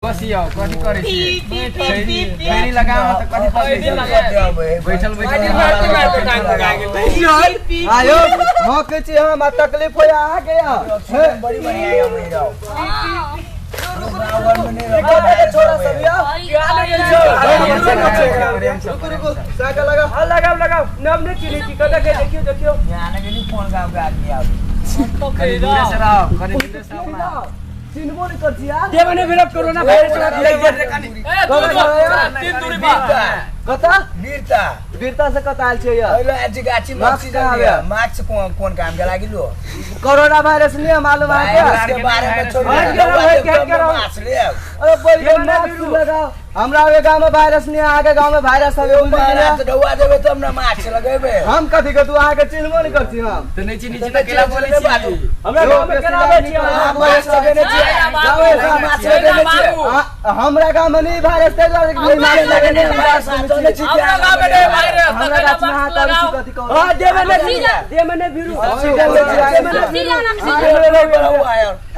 कसी आओ कथी करै छी खैनी लगाओ त कथी पकै छी बैठल बैठल आयो हाँ कहै छी हम आ तकलीफ होइए अहाँके यऽ बड़ी बढ़िया है मेरा छोरा सब यऽ रुकू रुकू साइकिल लगाओ हाँ लगाओ लगाओ नाम नहीं चिन्है छी कतऽ के देखियौ देखियौ यहाँ ने फोन गाँव के आदमी आब कनी दूरे से रहो कनी दूरे से अपना चिन्हबो नहीं कर छी यार देवे ने भेल कोरोना वायरस तीन दूरी पर कता वीरता वीरता से कता आयल छियै यऽ पहिलो आज गाछी में मास्क ऑक्सीजन कहाँ लिया आबे? मास्क कोन कोन काम के लागि लो कोरोना वायरस नहीं है मालूम वायरस अहाँके के बारे में छोड़ो हट करो, हट करो, हट करो। मास्क ले अरे बोल के देवे ने मास्क बिरू। लगाओ हमरा के गांव में वायरस नहीं है अहाँके गांव में वायरस है महाराज डौआ देबे तब ना मास्क लगेबे हम कथी के तू अहाँके चिन्हबो नहीं कर छी हम त नै चिनी छी त केला बोलै छी हमरा गाँव में केना आबै छियै अहाँ मास्क लगेने छियै मास्क लगेने छियै हमरा गांव में नहीं वायरस ताहि दुआरे नहीं मास्क लगेने मास्क लगेने छियै हमरा गाँव में नहीं वायरस हमरा गाछ में अहाँ करै छी कथी कहू हाँ देवे ने देवे ने बिरू ऑक्सीजन लै छी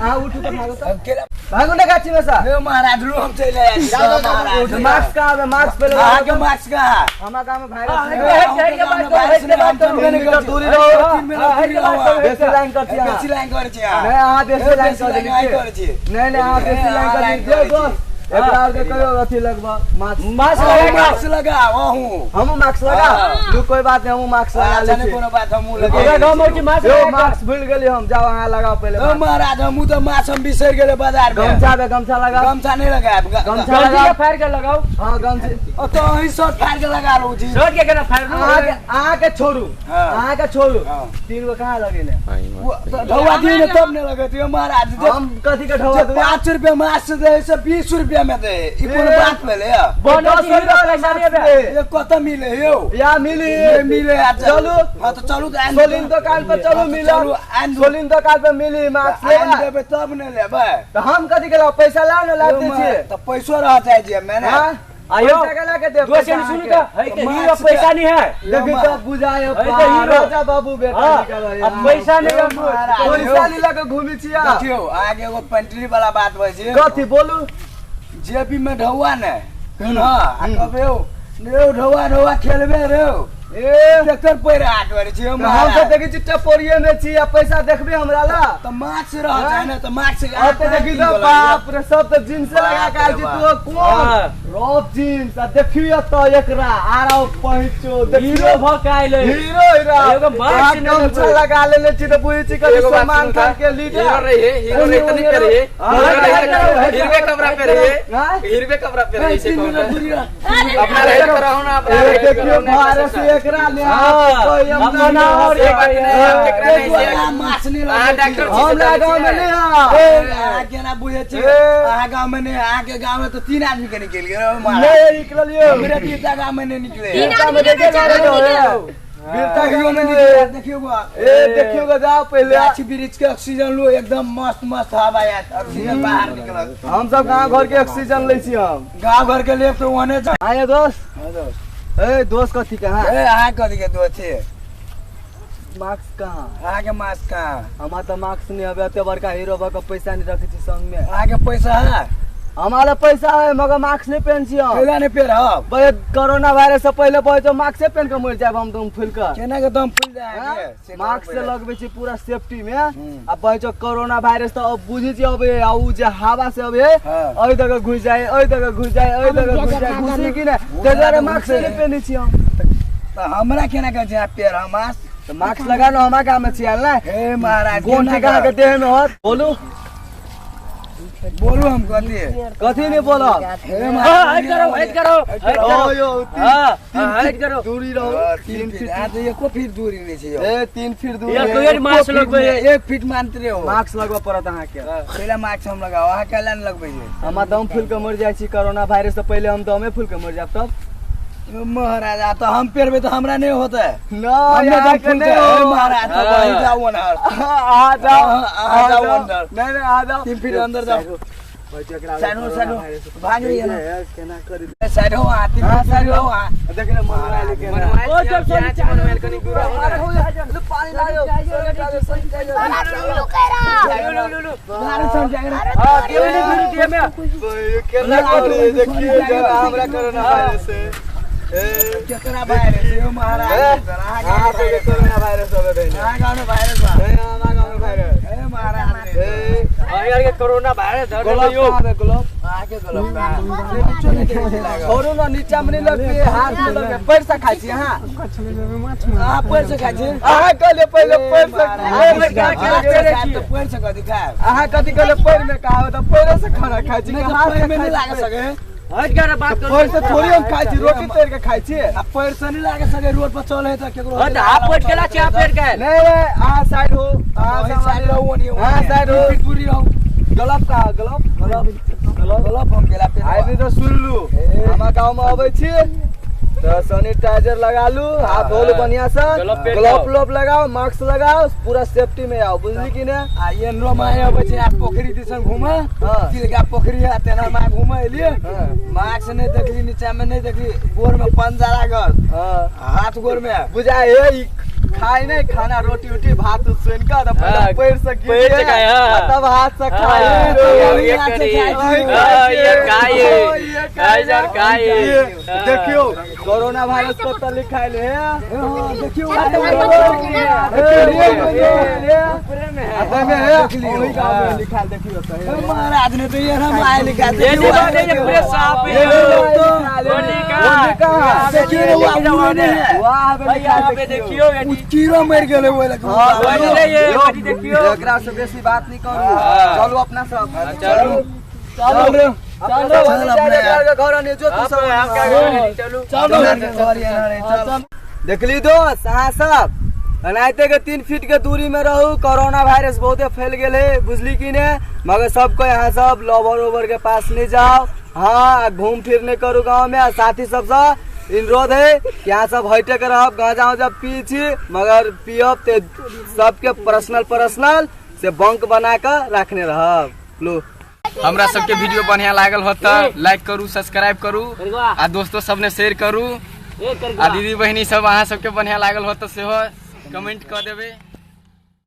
अहाँ उठू तऽ भागू तऽ केला भागू ने गाछी में से महाराज लो हम चले आए मास्क कहाँ है मास्क पहले अहाँ के मास्क कहाँ हमरा गांव में वायरस हट नहीं है। हट के बात करो हट के बात करो तीन मीटर दूरी रहो बेसी लाइन कर छी अहाँ। बेसी लाइन करै छी अहाँ नहीं अहाँ बेसी लाइन बेसी कर लाइन देली करै छी नहीं नहीं अहाँ बेसी लाइन कर लाइन देली करै छी। दोस्त एकरा आर के कहियो अथी लगबा मास्क मास्क अहूँ लगा मास्क लगाओ अहूँ हमहूँ मास्क लगा लू कोई बात नहीं हमहूँ मास्क लगा अच्छा लै नहीं छी कोनो बात हमहूँ हमरा लगेबै गाँव में मास्क यो लगा मास्क भूल गेली हम जाओ अहाँ लगाओ पहिले ओ मास्क। महाराज हमहूँ तऽ मास्क हम बिसरि गेलै बाजार में गमछा पे गमछा लगा गमछा नहीं लगायब गमछा गंजी लगा के फाड़ के लगाओ हाँ गमछा ओ तऽ अहीं शर्ट फाड़ के लगा लू जी शर्ट के केना फाड़ लू अहाँके अहाँके छोड़ू हाँ। अहाँके छोड़ू हाँ। तीन गो कहाँ लगेने ढौआ दियौ ने तब ने लगत यौ महाराज जे हम कथी के ढौआ जे दू 5 रुपया मास्क दे से 20 रुपया में दे ई कोनो ए। बात भेलै यौ बनो दस हीरो रुपया पैसा मास्क नहीं बे दे। ये कतऽ मिले यौ या मिली ये मिले आ चलू हाँ तो चलू तऽ आनि सोलिन दुकान पर चलू मिला चलू आनि दू। सोलिन दुकान पर मिली मास्क आनि लेबा देबै तब ने लेबै तऽ हम कथी के लाउ पैसा लाउ ने लाभ दै छियै तऽ पैसो रहत है जे मैंने हाँ? आयो पैसा के ला के देब दोस्त पैसा सुनू अहाँके। तऽ है के हीरो पैसा नहीं है देखी तऽ बुझाय है तऽ हीरो। राजा बाबू बेटा हाँ, निकल है। अब पैसा नहीं रखू महाराज। पैसा नहीं लऽ के घूमी छियै देखियौ आगे एगो पेंट्री वाला बात होइ छै कथी बोलू जेबी में ढौआ ने हाँ आ कहबै यौ रे ढौआ ढौआ खेलबे रे ए ट्रैक्टर पैर हाथ भरे छी तऽ हम तऽ देखै छी टपोरिये में छी आ पैसा देखबे हमरा ला तऽ मास्क रहत है ने तऽ मास्क अब तऽ देखी तऽ बाप रे सब तऽ जींस लगा के आयल छी तू कोन हाँ। रॉफ जींस आ देखियो तऽ एकरा आरा पहिचो हीरो देखियो भ के आइले हीरो हीरो एगो मास्क अहाँ नहि गमछा लगबै। लगा लेने छी तऽ बुझै छी कभी एगो बात सलमान सुनू खान तऽ, के लीडर हीरो रहिए हीरो रहिए तऽ नहीं रहिए हिरवे कपड़ा पे रहिए हाँ? हिरवे कपड़ा पे रहिए से तीन कहू मिनट दूरी रह। अपना रहे तो रहो ना अपना ए रहे तो देखियो रहो ना, भारत से एकरा ले हाँ, कोई हम अपना नहीं और एक बात नहीं, हम केकरा नहीं एक से- मास्क नहीं अहाँ लगै डॉक्टर छी। छी से हमरा जानै गाँव में छियै? नहीं है अहाँ केना बुझै छी ए। अहाँ गाँव में नहीं अहाँके गाँव में तऽ तीन आदमी के निकलि गेल महाराज। नहीं निकलियो हमरे तीनटा गाँव में नहीं निकले तीन आदमी के वीरता चार आदमी के। वीरता कहियो गाँव नहीं में निकले देखियौ बा। ए देखियो गो जाओ पहले गाछ वृक्ष के ऑक्सीजन लो एकदम मस्त मस्त हवा आयत ऑक्सीजन बाहर निकलत हम सब गाँव घर के ऑक्सीजन लै छी हम गाँव घर के लेब तऽ ओहने छै आये दोस्त हाँ दोस्त। ए दोस्त कथी कहाँ ए अहाँ कथी के दोस्त छी मास्क कहाँ अहाँके मास्क कहाँ हमरा तऽ मास्क नहीं हबे एते बड़का हीरो भऽ के पैसा नहीं रखै छी संग में अहाँके पैसा है हमारा पैसा है मगर मास्क नहीं पहन छी हम कैला नहीं पेरब बे कोरोना वायरस से पहले बहे तो मास्क पहन के मर जाब हम दम फूल के केना के दम फूल जाय हाँ? अहाँके? से मास्क से कहू पहिले। लगबै छी पूरा सेफ्टी में हम्म। आ बहे छौ कोरोना वायरस तऽ अब बुझै छी अब आ उ जे हवा से अब हे हाँ। एहि दऽ के घुसि जाय एहि दऽ के घुसि जाय एहि दऽ के घुसि जाय घुसी कि नहि ताहि दुआरे मास्क नहीं पहनै छी हम तऽ हमरा केना कहै छै अहाँ पेरब मास्क तऽ मास्क लगा लो हमरा गाँव में छी आयल ने हे महाराज गोन केना ठेका के के देह में होत बोलू बोलू हम कथी कथी नहीं बोलब हे हाँ, महाराज हट करो हट करो हट ओ करो यो तीन हाँ, हाँ, हट करो दूरी रहो हाँ, 3 फीट आ तऽ एको फीट दूरी नहि छै यौ ए 3 फीट दूरी यार, है। कोई मास्क एको फीट लगबै नहि, एक फीट मानते हो मास्क लगबऽ पड़त अहाँके पहिला मास्क हम लगाओ अहाँ कैला नहि लगबै छै हमरा दम फूल के मर जाइ छी कोरोना वायरस से पहिले हम दमे फूल के मर जायब तब महाराज आ तऽ हम पेरबै तऽ हमरा नहि होतै न हम नहि यहाँ दम के फूलतै नहीं हे हो। महाराज तऽ हाँ। वही जाउ ओनहर आ जाओ हाँ, आ जाओ अंदर। नहीं नहीं आ जाओ 3 फीट अंदर जाओ। साइड हो, साइड हो। भाग रही है ना। केना करी साइड हो आती हाँ, साइड हो आ। देख ना मोबाइल के ना ओ जब सोनी चाय मोबाइल कनी दूर हो ना। पानी लायो साला लुल्लू कह रहा। लू लू लू मारे सैनिटाइजर। हां केहू नहीं घुरी दिए में केना करी देखिए जरा हमरा कोरोना वायरस से ए केकरा वायरस यो महाराज हां पे कोरोना वायरस होबे बहन अहाँ गाँव में वायरस बा ए हमरा गांव में वायरस ए महाराज ए हां यार के कोरोना वायरस धर ग्लोब यो कहाँ बे ग्लोब आके गलत बा छोड़ू ना नीचा में नहीं लगती हाथ में लगे पैर से खाइ छी अहाँ अहाँ पैर से खाइ छी अहाँ कहलिए पहिले पैर से पैर से पैर से पैर से कथी खायब अहाँ कथी कहलिए पैर में कहा त पैरे से खाना खाइ छी नहीं तो हाथ पैर से में नहीं खाइ लागे छी सके हट कर बात करो पैर से थोड़ी हम खाइ छी रोटी तोड़ के खाइ छी आ पैर से नहीं लागे सके रोड पर चले त केकरो हट हाथ पेट केला छै पेट के नहीं नहीं अहाँ साइड हो अहाँ अहाँ साइड रहो ओनी अहाँ साइड हो दूरी रहो गलप कहा गलप गलप गलप हम केला पे आइ तो सुन लू हमरा गाँव में अबै छी तो सैनिटाइजर लगा लू हाथ धो लू बढ़िया से ग्लोव पेर ग्लोव जाओ। व्लोव लगाओ मास्क लगाओ पूरा सेफ्टी में आओ बुझली कि ने आ एनरो माय अबै छै आ पोखरी दिसन घूम हाँ। तिलका पोखरी आ तेना मा घूम एलिए हाँ। मास्क नहीं देखली नीचा में नहीं देखली गोर में पंजा लागल हाँ हाथ गोर में बुझाए हे ई खाए नहीं खाना रोटी उटी भात उत सुन के तो पहले हाँ, पैर से गिरे पैर से खाए, हाँ। आ तब हाथ से खाए हाँ, रो। ये हाथ से करी। खाए छी। हाँ, ये खाए। ये खाए यार, खाए। ये हाँ। देखियो कोरोना वायरस पता लिखाइल है हाँ, देखियो लिखाइल देखियो तो हे। महाराज ने तो ये हम आए लिखा ये नहीं बात है, ये पूरे साफ है। वो देखियो रे, वो उड़े नहीं है। वाह बे भाई यहाँ पे देखियो देखियो उ कीड़ो मर गेलै ओइ लग हाँ, वही नहीं है, कथी देखियो। एकरा से बेसी बात नहीं करू हाँ। चलू अपना सब चलू। चलू रे। चलो चल अपने। घर आने जो तू सब चलू चलो घर यहाँ रे, चल। देखली दोस्त अहाँ सब एनाहिते के 3 फीट के दूरी में रहू। कोरोना वायरस बहुते फैल गेल है बुझली कि ने, मगर सबको यहाँ सब लवर ओवर के पास नहीं जाओ। हाँ घूम फिर नहीं करू गाँव में। आ साथी सबसे अनुरोध है कि यहाँ सब हटे के रहब। गांजा उजा पी छी मगर पियब ते सबके पर्सनल पर्सनल से बंक बना के रखने रहब। लो हमरा सबके वीडियो बढ़िया लागल हो त लाइक करू, सब्सक्राइब करू आ दोस्तों सबने शेयर करू आ दीदी बहिनी सब अहाँ सबके बढ़िया लागल हो त सेहो कमेंट क देबै।